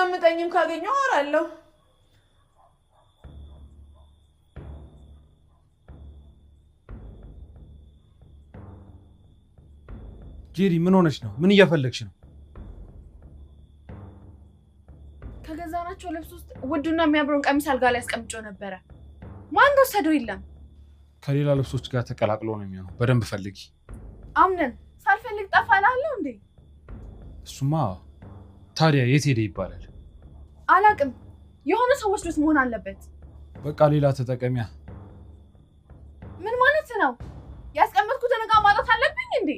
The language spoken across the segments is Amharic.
የሚያዳምጠኝም ካገኘው አወራለሁ። ጄሪ ምን ሆነሽ ነው? ምን እየፈለግሽ ነው? ከገዛናቸው ልብስ ውስጥ ውዱና የሚያምረውን ቀሚስ አልጋ ላይ አስቀምጬው ነበረ። ማን ወሰደው? የለም። ከሌላ ልብሶች ጋር ተቀላቅሎ ነው የሚሆነው። በደንብ ፈልጊ። አምነን ሳልፈልግ ጠፋ እላለሁ እንዴ? እሱማ ታዲያ የት ሄደ ይባላል? አላቅም። የሆነ ሰው ወስዶት መሆን አለበት። በቃ ሌላ ተጠቀሚያ። ምን ማለት ነው? ያስቀመጥኩትን ዕቃ ማጣት አለብኝ እንዴ?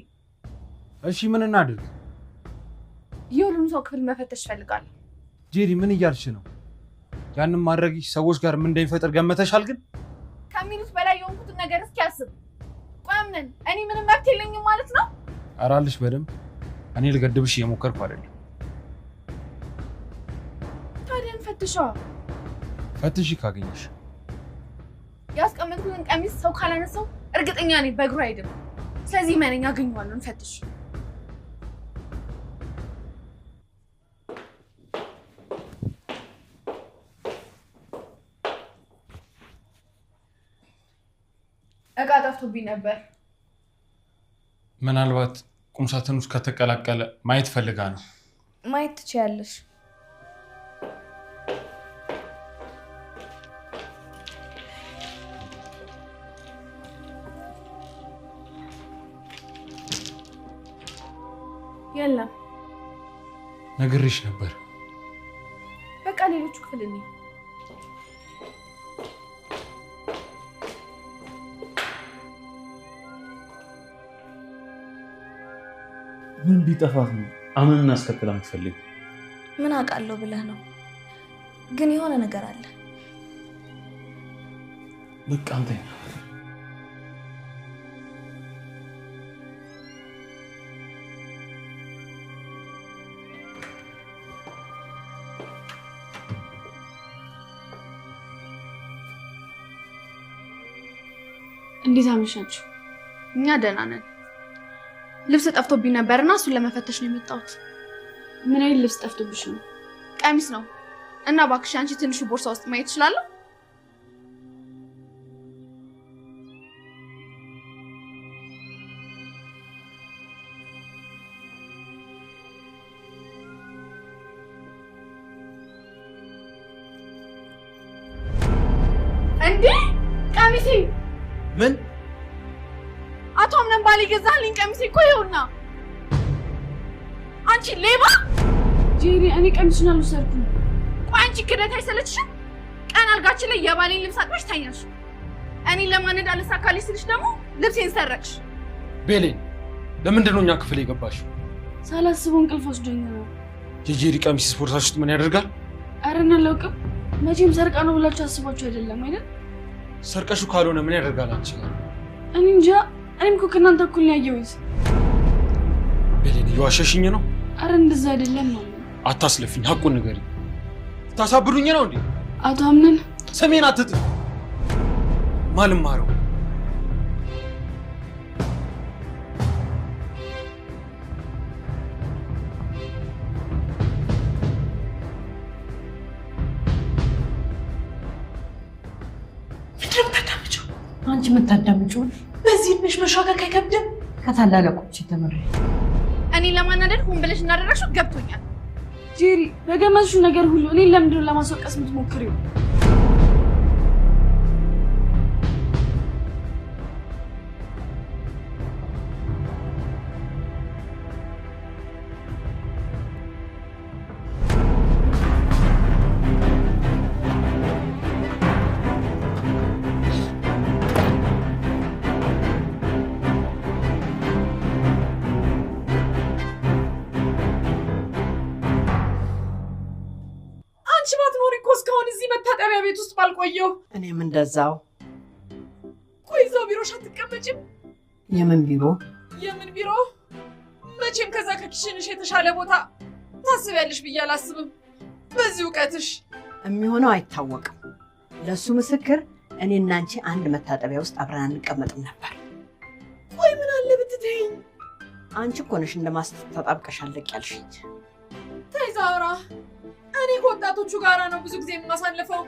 እሺ ምን እናድርግ? የሁሉም ሰው ክፍል መፈተሽ እፈልጋለሁ። ጄሪ ምን እያልሽ ነው? ያንን ማድረግሽ ሰዎች ጋር ምን እንደሚፈጥር ገመተሻል? ግን ከሚሉት በላይ የሆንኩትን ነገር እስኪ አስብ። ቆይ አምነን እኔ ምንም መብት የለኝም ማለት ነው? አራልሽ በደንብ እኔ ልገድብሽ እየሞከርኩ አይደለም። ታዲያ እንፈትሸዋ። ፈትሺ ካገኘሽ። ያስቀመጥኩትን ቀሚስ ሰው ካላነሳው እርግጠኛ ነኝ በእግሩ አይሄድም። ስለዚህ መነኝ አገኘዋለሁ። እንፈትሽ። እቃ ጠፍቶብኝ ነበር። ምናልባት ቁምሳጥን ውስጥ ከተቀላቀለ ማየት ፈልጋ ነው። ማየት ትችያለሽ። የለም። ነግሬሽ ነበር። በቃ ሌሎቹ ክፍል እንሂድ። ምን ቢጠፋት ነው አምንን አስከትላ የምትፈልግ? ምን አውቃለሁ ብለህ ነው? ግን የሆነ ነገር አለ። በቃ አንተ እንዴት አመሻችሁ? እኛ ደህና ነን። ልብስ ጠፍቶብኝ ነበርና እሱን ለመፈተሽ ነው የመጣሁት። ምን አይነት ልብስ ጠፍቶብሽ ነው? ቀሚስ ነው። እና እባክሽ አንቺ ትንሹ ቦርሳ ውስጥ ማየት እችላለሁ? እንዴ ቀሚሴ! ምን? አቶ አምነን ባሌ ገዛልኝ ቀሚሴ እኮ ይኸውና። አንቺ ሌባ! ጄሪ እኔ ቀሚሱን አልወሰድኩም። ቆይ አንቺ ክደት አይሰለችሽም? ቀን አልጋችን ላይ የባሌን ልብስ አጥበሽ ተኛሽ። እኔን ለማነድ አልሳካልሽ ስልሽ ደግሞ ልብሴን ሰረቅሽ። ቤሌን ለምንድን ነው እኛ ክፍል የገባሽው? ሳላስበው እንቅልፍ ወስዶኝ ነው። የጄሪ ቀሚስ ቦርሳሽ ውስጥ ምን ያደርጋል? ኧረ እኔ አላውቅም። መቼም ሰርቃ ነው ብላችሁ አስባችሁ አይደለም አይደል? ሰርቀሹ ካልሆነ ምን ያደርጋል አንቺ ጋር? እኔ እንጃ። እኔም እኮ ከእናንተ እኩል ነው ያየሁት። ቤሌን እየዋሸሽኝ ነው። ኧረ እንደዛ አይደለም። አታስለፊኝ፣ ሀቁን ንገሪኝ። ታሳብዱኝ ነው እንዴ? አቶ አምነን ስሜን አትጥሪ። ማልማረው ምንድን ነው የምታዳምጪው? አንቺ የምታዳምጪው በዚህ እድሜሽ መሻከክ አይከብድም? ከታላላቆቼ ተምሬ። እኔን ለማናደድ ሆን ብለሽ እንዳደረግሽው ገብቶኛል። ጄሪ በገመትሽው ነገር ሁሉ እኔን ለምንድን ነው ለማስወቀስ የምትሞክሪው? አንቺ ባትኖሪ እኮ እስካሁን እዚህ መታጠቢያ ቤት ውስጥ ባልቆየሁ። እኔም እንደዛው። ቆይ እዛው ቢሮሽ አትቀመጭም? የምን ቢሮ? የምን ቢሮ? መቼም ከዛ ከ kitchen ሽ የተሻለ ቦታ ታስቢያለሽ ብዬ አላስብም። በዚህ እውቀትሽ የሚሆነው አይታወቅም። ለሱ ምስክር እኔና አንቺ አንድ መታጠቢያ ውስጥ አብረን አንቀመጥም ነበር። ቆይ ምን አለ ብትተይኝ? አንቺ እኮ ነሽ እንደማስተጣብቀሽ አለቅ ያልሽኝ። ተይ ዛውራ፣ እኔ እኮ ከወጣቶቹ ጋራ ነው ብዙ ጊዜ የማሳልፈው።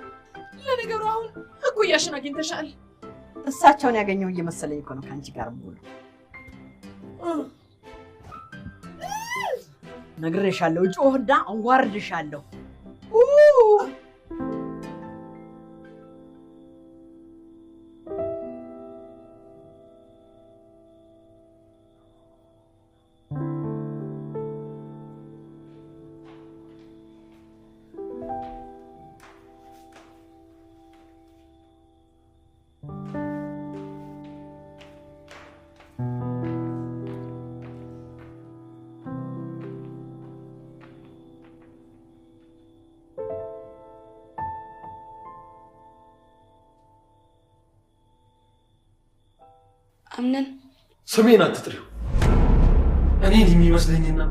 ለነገሩ አሁን እኩያሽን አግኝተሻል። እሳቸውን ያገኘው እየመሰለኝ እኮ ነው ከአንቺ ጋር የምውለው። ነግሬሻለሁ፣ ጮህና አዋርድሻለሁ። አምነን ስሜን አትጥሪው። እኔን የሚመስለኝና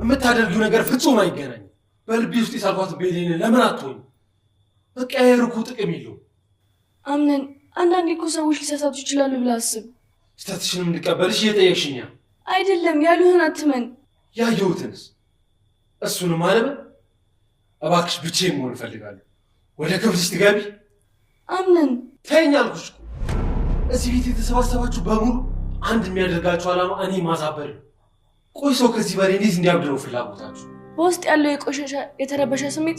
የምታደርጊው ነገር ፍጹም አይገናኝም። በልቤ ውስጥ የሳልኳት ቤሌን ለምን አትሆኝ? መቀያየር እኮ ጥቅም የለውም። አምነን አንዳንዴ እኮ ሰዎች ሊሳሳቱ ይችላሉ ብለህ አስብ። ስህተትሽንም እንድቀበልሽ እየጠየቅሽኛ አይደለም ያሉህን አትመን። ያየሁትንስ እሱንም አለምን። እባክሽ ብቻዬን መሆን እፈልጋለሁ። ወደ ክፍልሽ ትገቢ። አምነን ተይኝ አልኩሽ እኮ። እዚህ ቤት የተሰባሰባችሁ በሙሉ አንድ የሚያደርጋችሁ ዓላማ እኔ ማሳበር ነው። ቆይ ሰው ከዚህ በላይ እንዴት እንዲያብድ ነው ፍላጎታችሁ? በውስጥ ያለው የቆሸሸ የተረበሸ ስሜት